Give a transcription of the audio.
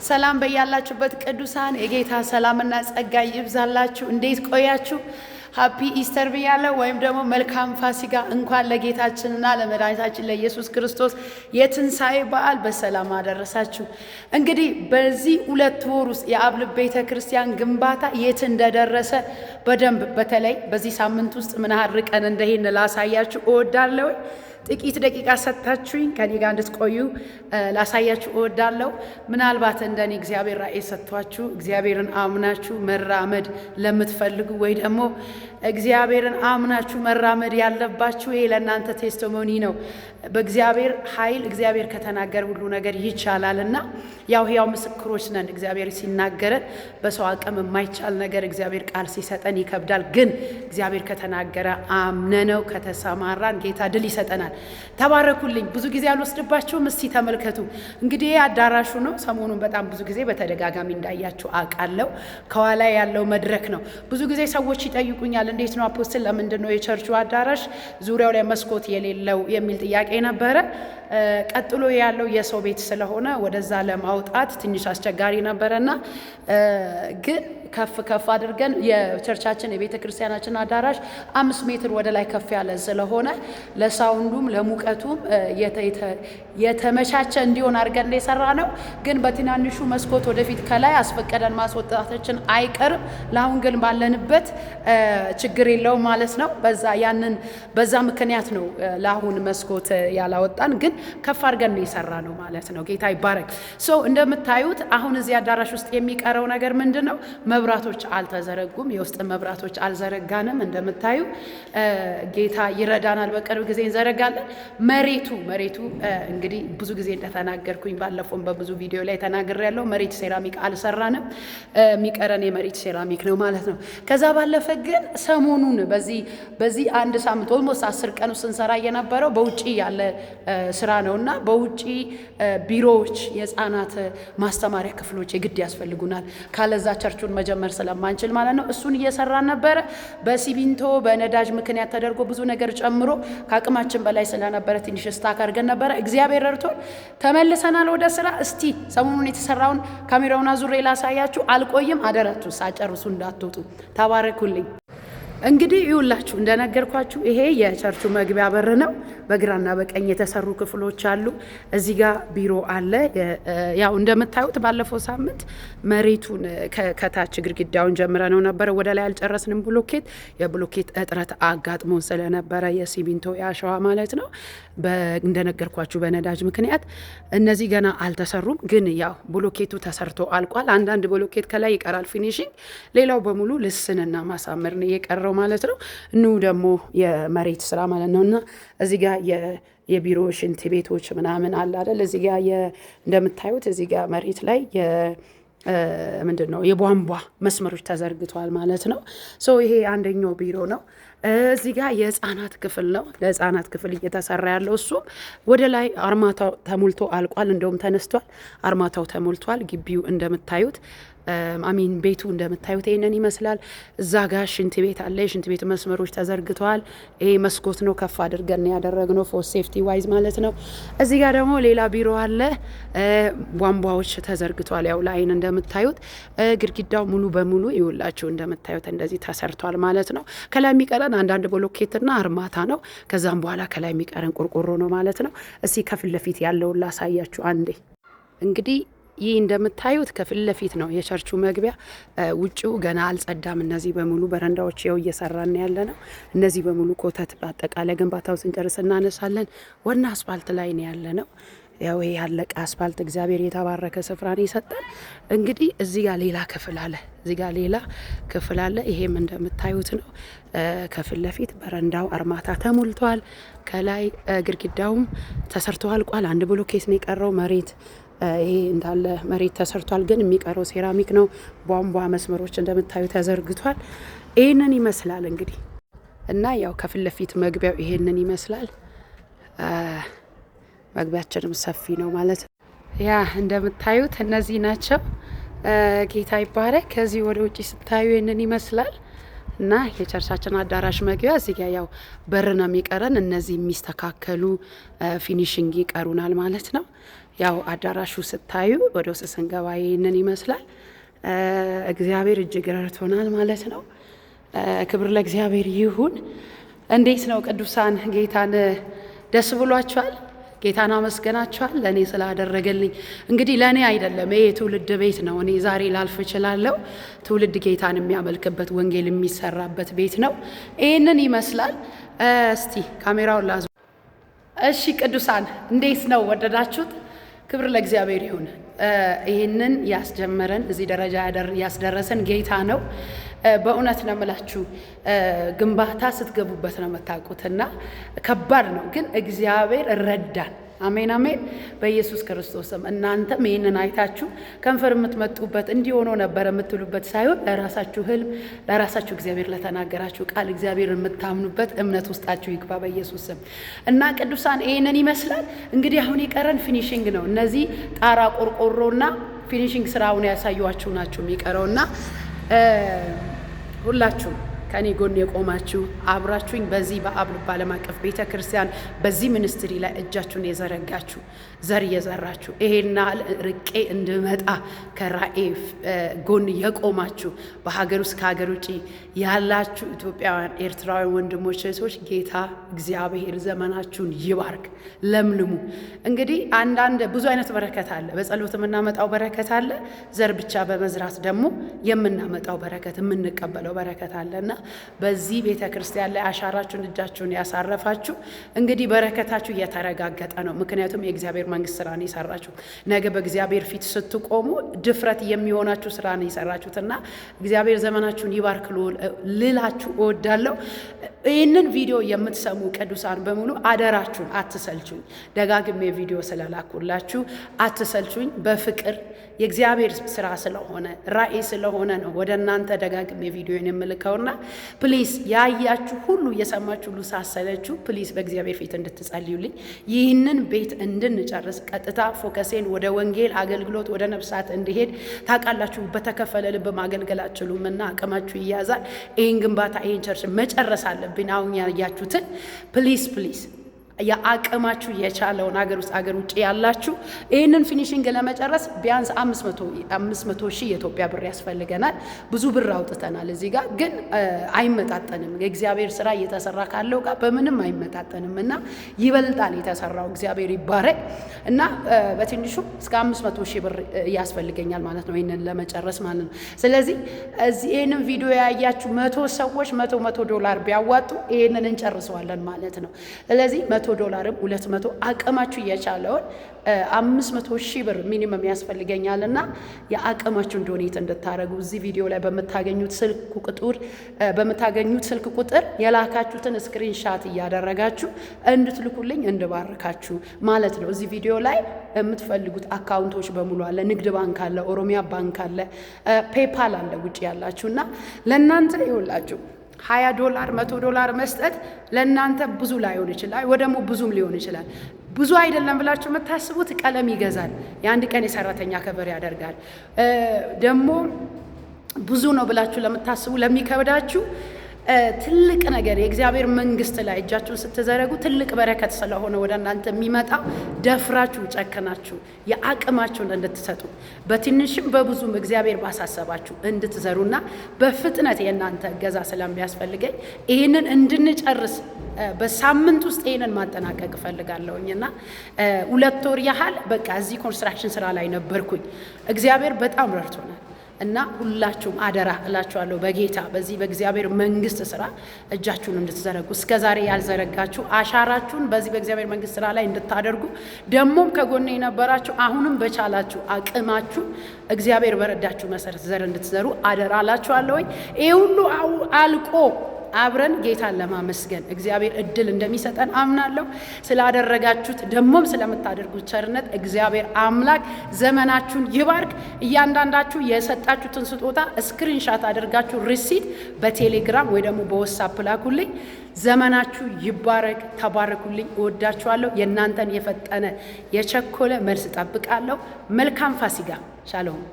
ሰላም በያላችሁበት ቅዱሳን፣ የጌታ ሰላምና ጸጋ ይብዛላችሁ። እንዴት ቆያችሁ? Happy Easter ብያለሁ፣ ወይም ደግሞ መልካም ፋሲካ። እንኳን ለጌታችንና ለመድኃኒታችን ለኢየሱስ ክርስቶስ የትንሣኤ በዓል በሰላም አደረሳችሁ። እንግዲህ በዚህ 2 ወር ውስጥ የአብ ልብ ቤተ ክርስቲያን ግንባታ የት እንደደረሰ በደንብ፣ በተለይ በዚህ ሳምንት ውስጥ ምን ያህል ርቀን እንደሄድን ላሳያችሁ እወዳለሁ። ጥቂት ደቂቃ ሰጥታችሁኝ ከኔ ጋር እንድትቆዩ ላሳያችሁ እወዳለሁ። ምናልባት እንደኔ እግዚአብሔር ራእይ ሰጥቷችሁ እግዚአብሔርን አምናችሁ መራመድ ለምትፈልጉ ወይ ደግሞ እግዚአብሔርን አምናችሁ መራመድ ያለባችሁ፣ ይሄ ለእናንተ testimony ነው። በእግዚአብሔር ኃይል እግዚአብሔር ከተናገረ ሁሉ ነገር ይቻላል እና ያው ሕያው ምስክሮች ነን። እግዚአብሔር ሲናገረን በሰው አቅም የማይቻል ነገር እግዚአብሔር ቃል ሲሰጠን ይከብዳል። ግን እግዚአብሔር ከተናገረ አምነነው ከተሰማራን ጌታ ድል ይሰጠናል። ተባረኩልኝ። ብዙ ጊዜ አልወስድባችሁም። እስቲ ተመልከቱ። እንግዲህ ይሄ አዳራሹ ነው። ሰሞኑን በጣም ብዙ ጊዜ በተደጋጋሚ እንዳያችሁ አውቃለሁ። ከኋላ ያለው መድረክ ነው። ብዙ ጊዜ ሰዎች ይጠይቁኛል፣ እንዴት ነው apostle፣ ለምንድን ነው የቸርቹ አዳራሽ ዙሪያው ላይ መስኮት የሌለው የሚል ጥያቄ ነበረ። ቀጥሎ ያለው የሰው ቤት ስለሆነ ወደዛ ለማውጣት ትንሽ አስቸጋሪ ነበረና ግን ከፍ ከፍ አድርገን የ church ኣችን፣ የቤተ ክርስቲያናችን አዳራሽ 5 ሜትር ወደ ላይ ከፍ ያለ ስለሆነ ለ sound ኡም ለሙቀቱም የተመቻቸ እንዲሆን አድርገን የሰራነው። ግን በትናንሹ መስኮት ወደፊት ከላይ አስፈቀደን ማስወጣታችን አይቀርም። ለአሁን ግን ባለንበት ችግር የለውም ማለት ነው። በዛ ያንን በዛ ምክንያት ነው ለአሁን መስኮት ያላወጣን፣ ግን ከፍ አድርገን ነው የሰራነው ማለት ነው። ጌታ ይባረክ። So እንደምታዩት አሁን እዚህ አዳራሽ ውስጥ የሚቀረው ነገር ምንድን ነው? መብራቶች አልተዘረጉም። የውስጥ መብራቶች አልዘረጋንም። እንደምታዩ ጌታ ይረዳናል። በቅርብ ጊዜ እንዘረጋለን። መሬቱ እንግዲህ ብዙ ጊዜ እንደተናገርኩኝ፣ ባለፈውም በብዙ ቪዲዮ ላይ ተናግሬያለሁ። መሬት ሴራሚክ አልሰራንም። የሚቀረን የመሬት ሴራሚክ ነው ማለት ነው። ከዛ ባለፈ ግን ሰሞኑን በዚህ አንድ ሳምንት፣ almost 10 ቀን ስንሰራ የነበረው በውጭ ያለ ስራ ነው እና በውጭ ቢሮዎች፣ የህፃናት ማስተማሪያ ክፍሎች የግድ ያስፈልጉናል። ካለዛ ቸርቹን መጀመር ስለማንችል ማለት ነው። እሱን እየሰራን ነበረ። በሲሚንቶ በነዳጅ ምክንያት ተደርጎ ብዙ ነገር ጨምሮ ከአቅማችን በላይ ስለነበረ ትንሽ stuck አድርገን ነበረ። እግዚአብሔር ረድቶን ተመልሰናል ወደ ስራ። እስቲ ሰሞኑን የተሰራውን ካሜራውን አዙሬ ላሳያችሁ። አልቆይም፣ አደራችሁ ሳትጨርሱ እንዳትወጡ። ተባረኩልኝ። እንግዲህ ይኸውላችሁ፣ እንደነገርኳችሁ ይሄ የቸርቹ መግቢያ በር ነው። በግራና በቀኝ የተሰሩ ክፍሎች አሉ። እዚህ ጋር ቢሮ አለ። ያው እንደምታዩት ባለፈው ሳምንት መሬቱን ከታች ግድግዳውን ጀምረነው ነበረ። ወደ ላይ አልጨረስንም። የብሎኬት እጥረት አጋጥሞን ስለነበረ፣ የሲሚንቶ የአሸዋ ማለት ነው። እንደነገርኳችሁ በነዳጅ ምክንያት እነዚህ ገና አልተሰሩም። ግን ያው ብሎኬቱ ተሰርቶ አልቋል። አንዳንድ ብሎኬት ከላይ ይቀራል finishing፣ ሌላው በሙሉ ልስንና ማሳመር ነው የቀረው ማለት ነው። ኑ ደግሞ የመሬት ስራ ማለት ነው እና እዚህ ጋር የቢሮ ሽንት ቤቶች ምናምን አለ አይደል? እዚህ ጋር እንደምታዩት እዚህ ጋር መሬት ላይ ምንድን ነው የቧንቧ መስመሮች ተዘርግተዋል ማለት ነው። So ይሄ አንደኛው ቢሮ ነው። እዚህ ጋር የህፃናት ክፍል ነው። ለህፃናት ክፍል እየተሰራ ያለው እሱም ወደ ላይ አርማታው ተሞልቶ አልቋል። እንደውም ተነስቷል። አርማታው ተሞልቷል። ግቢው እንደምታዩት፣ I mean ቤቱ እንደምታዩት ይሄንን ይመስላል። እዛ ጋር ሽንት ቤት አለ። የሽንት ቤት መስመሮች ተዘርግተዋል። ይሄ መስኮት ነው፣ ከፍ አድርገን ያደረግነው for safety wise ማለት ነው። እዚህ ጋር ደግሞ ሌላ ቢሮ አለ። ቧንቧዎች ተዘርግተዋል። ያው ለአይን እንደምታዩት ግድግዳው ሙሉ በሙሉ ይውላችሁ እንደምታዩት እንደዚህ ተሰርቷል ማለት ነው። ከላይ የሚቀረን አንዳንድ ብሎኬትና አርማታ ነው። ከዛም በኋላ ከላይ የሚቀረን ቆርቆሮ ነው ማለት ነው። እስቲ ከፊት ለፊት ያለውን ላሳያችሁ አንዴ። እንግዲህ ይህ እንደምታዩት ከፊት ለፊት ነው የቸርቹ መግቢያ። ውጭው ገና አልጸዳም። እነዚህ በሙሉ በረንዳዎች ይኸው እየሰራን ያለ ነው። እነዚህ በሙሉ ኮተት በአጠቃላይ ግንባታው ስንጨርስ እናነሳለን። ዋና አስፋልት ላይ ነው ያለነው። ያው ይሄ ያለቀ አስፋልት፣ እግዚአብሔር የተባረከ ስፍራ ነው የሰጠን። እንግዲህ እዚህ ጋር ሌላ ክፍል አለ። እዚህ ጋር ሌላ ክፍል አለ። ይሄም እንደምታዩት ነው። ከፊት ለፊት በረንዳው አርማታ ተሞልቷል። ከላይ ግድግዳውም ተሰርቶ አልቋል። አንድ ብሎኬት ነው የቀረው። መሬት ይሄ እንዳለ መሬት ተሰርቷል፣ ግን የሚቀረው ሴራሚክ ነው። ቧንቧ መስመሮች እንደምታዩ ተዘርግቷል። ይህንን ይመስላል እንግዲህ እና ያው ከፊት ለፊት መግቢያው ይሄንን ይመስላል። መግቢያችንም ሰፊ ነው ማለት ነው። Yeah፣ እንደምታዩት እነዚህ ናቸው። ጌታ ይባረክ። ከዚህ ወደ ውጭ ስታዩ ይህንን ይመስላል እና የቸርቻችን አዳራሽ መግቢያ እዚህ ጋ ያው በር ነው የሚቀረን። እነዚህ የሚስተካከሉ finishing ይቀሩናል ማለት ነው። ያው አዳራሹ ስታዩ ወደ ውስጥ ስንገባ ይህንን ይመስላል። እግዚአብሔር እጅግ ረድቶናል ማለት ነው። ክብር ለእግዚአብሔር ይሁን። እንዴት ነው ቅዱሳን? ጌታን ደስ ብሏችኋል? ጌታን አመስገናችኋል? ለእኔ ስላደረገልኝ። እንግዲህ ለእኔ አይደለም፣ ይሄ የትውልድ ቤት ነው። እኔ ዛሬ ላልፍ እችላለሁ። ትውልድ ጌታን የሚያመልክበት፣ ወንጌል የሚሰራበት ቤት ነው። ይህንን ይመስላል። እስቲ ካሜራውን ላዙ። እሺ ቅዱሳን፣ እንዴት ነው? ወደዳችሁት? ክብር ለእግዚአብሔር ይሁን። ይህንን ያስጀመረን፣ እዚህ ደረጃ ያስደረሰን ጌታ ነው። በእውነት ነው የምላችሁ፣ ግንባታ ስትገቡበት ነው የምታውቁትና ከባድ ነው፣ ግን እግዚአብሔር ረዳን። አሜን አሜን። በኢየሱስ ክርስቶስም እናንተም ይህንን አይታችሁ ከንፈር የምትመጡበት፣ እንዲህ ሆኖ ነበር የምትሉበት ሳይሆን ለራሳችሁ ህልም፣ ለራሳችሁ እግዚአብሔር ለተናገራችሁ ቃል እግዚአብሔር የምታምኑበት እምነት ውስጣችሁ ይግባ በኢየሱስ ስም። እና ቅዱሳን፣ ይህንን ይመስላል። እንግዲህ አሁን የቀረን finishing ነው። እነዚህ ጣራ ቆርቆሮና finishing ስራውን ያሳዩዋችሁ ናቸው የሚቀረውና ሁላችሁ ከኔ ጎን የቆማችሁ፣ አብራችሁኝ በዚህ በአብ ልብ ዓለም አቀፍ ቤተ ክርስቲያን በዚህ ministry ላይ እጃችሁን የዘረጋችሁ፣ ዘር እየዘራችሁ ይሄና ርቄ እንድመጣ ከራእይ ጎን የቆማችሁ፣ በሀገር ውስጥ ከሀገር ውጭ ያላችሁ ኢትዮጵያውያን፣ ኤርትራውያን ወንድሞች፣ እህቶች፣ ጌታ እግዚአብሔር ዘመናችሁን ይባርክ። ለምልሙ። እንግዲህ አንዳንድ ብዙ አይነት በረከት አለ። በጸሎት የምናመጣው በረከት አለ። ዘር ብቻ በመዝራት ደግሞ የምናመጣው በረከት፣ የምንቀበለው በረከት አለ። እና በዚህ ቤተ ክርስቲያን ላይ አሻራችሁን፣ እጃችሁን ያሳረፋችሁ እንግዲህ በረከታችሁ እየተረጋገጠ ነው። ምክንያቱም የእግዚአብሔር መንግስት ስራ ነው የሰራችሁ። ነገ በእግዚአብሔር ፊት ስትቆሙ ድፍረት የሚሆናችሁ ስራ ነው የሰራችሁት እና እግዚአብሔር ዘመናችሁን ይባርክ ልላችሁ እወዳለሁ። ይህንን ቪዲዮ የምትሰሙ ቅዱሳን በሙሉ አደራችሁን አትሰልቹኝ። ደጋግሜ ቪዲዮ ስለላኩላችሁ አትሰልቹኝ። በፍቅር የእግዚአብሔር ስራ ስለሆነ፣ ራእይ ስለሆነ ነው ወደ እናንተ ደጋግሜ ቪዲዮን የምልከውና please ያያችሁ ሁሉ፣ የሰማችሁ ሁሉ ሳትሰለቹ please በእግዚአብሔር ፊት እንድትጸልዩልኝ፣ ይህንን ቤት እንድንጨርስ፣ ቀጥታ focus ኤን ወደ ወንጌል አገልግሎት፣ ወደ ነፍሳት እንዲሄድ። ታውቃላችሁ፣ በተከፈለ ልብ ማገልገል አትችሉም እና አቅማችሁ ይያዛል። ይህን ግንባታ፣ ይህን church መጨረስ አለብኝ። አሁን ያያችሁትን please please የአቅማችሁ የቻለውን አገር ውስጥ አገር ውጭ ያላችሁ ይህንን finishing ለመጨረስ ቢያንስ 500,000 የኢትዮጵያ ብር ያስፈልገናል። ብዙ ብር አውጥተናል እዚህ ጋር፣ ግን አይመጣጠንም። የእግዚአብሔር ስራ እየተሰራ ካለው ጋር በምንም አይመጣጠንም እና ይበልጣል የተሰራው፣ እግዚአብሔር ይባረክ። እና በትንሹ እስከ 500,000 ብር ያስፈልገኛል ማለት ነው ይህንን ለመጨረስ ማለት ነው። ስለዚህ እዚህ ይህንን ቪዲዮ ያያችሁ 100 ሰዎች 100 100 ዶላር ቢያዋጡ ይህንን እንጨርሰዋለን ማለት ነው። ስለዚህ 100 ዶላርም 200 አቅማችሁ የቻለውን 500,000 ብር minimum ያስፈልገኛል እና የአቅማችሁን donate እንድታደርጉ እዚህ ቪዲዮ ላይ በምታገኙት ስልክ ቁጥር የላካችሁትን screenshot እያደረጋችሁ እንድትልኩልኝ እንድባርካችሁ ማለት ነው። እዚህ ቪዲዮ ላይ የምትፈልጉት account ኦች በሙሉ አለ። ንግድ ባንክ አለ፣ ኦሮሚያ ባንክ አለ፣ PayPal አለ። ውጭ ያላችሁ እና ለእናንተ ይውላችሁ 20 ዶላር፣ 100 ዶላር መስጠት ለእናንተ ብዙ ላይሆን ይችላል፣ ወይ ደግሞ ብዙም ሊሆን ይችላል። ብዙ አይደለም ብላችሁ የምታስቡት ቀለም ይገዛል፣ የአንድ ቀን የሰራተኛ cover ያደርጋል። ደግሞ ብዙ ነው ብላችሁ ለምታስቡ፣ ለሚከብዳችሁ ትልቅ ነገር የእግዚአብሔር መንግስት ላይ እጃችሁን ስትዘረጉ ትልቅ በረከት ስለሆነ ወደ እናንተ የሚመጣው፣ ደፍራችሁ ጨክናችሁ የአቅማችሁን እንድትሰጡ፣ በትንሽም በብዙም እግዚአብሔር ባሳሰባችሁ እንድትዘሩና በፍጥነት የእናንተ እገዛ ስለሚያስፈልገኝ ይህንን እንድንጨርስ በሳምንት ውስጥ ይህንን ማጠናቀቅ እፈልጋለሁኝ እና 2 ወር ያህል በቃ እዚህ construction ስራ ላይ ነበርኩኝ። እግዚአብሔር በጣም ረድቶናል። እና ሁላችሁም አደራ እላችኋለሁ በጌታ በዚህ በእግዚአብሔር መንግስት ስራ እጃችሁን እንድትዘረጉ፣ እስከ ዛሬ ያልዘረጋችሁ አሻራችሁን በዚህ በእግዚአብሔር መንግስት ስራ ላይ እንድታደርጉ፣ ደግሞም ከጎኔ የነበራችሁ አሁንም በቻላችሁ አቅማችሁ እግዚአብሔር በረዳችሁ መሰረት ዘር እንድትዘሩ አደራ እላችኋለሁኝ። ይህ ሁሉ አልቆ አብረን ጌታን ለማመስገን እግዚአብሔር እድል እንደሚሰጠን አምናለሁ። ስላደረጋችሁት ደግሞም ስለምታደርጉት ቸርነት እግዚአብሔር አምላክ ዘመናችሁን ይባርክ። እያንዳንዳችሁ የሰጣችሁትን ስጦታ screenshot አድርጋችሁ receipt በቴሌግራም ወይ ደግሞ በ WhatsApp ላኩልኝ። ዘመናችሁ ይባረክ። ተባረኩልኝ። እወዳችኋለሁ። የእናንተን የፈጠነ የቸኮለ መልስ እጠብቃለሁ። መልካም ፋሲካ። ሻሎም።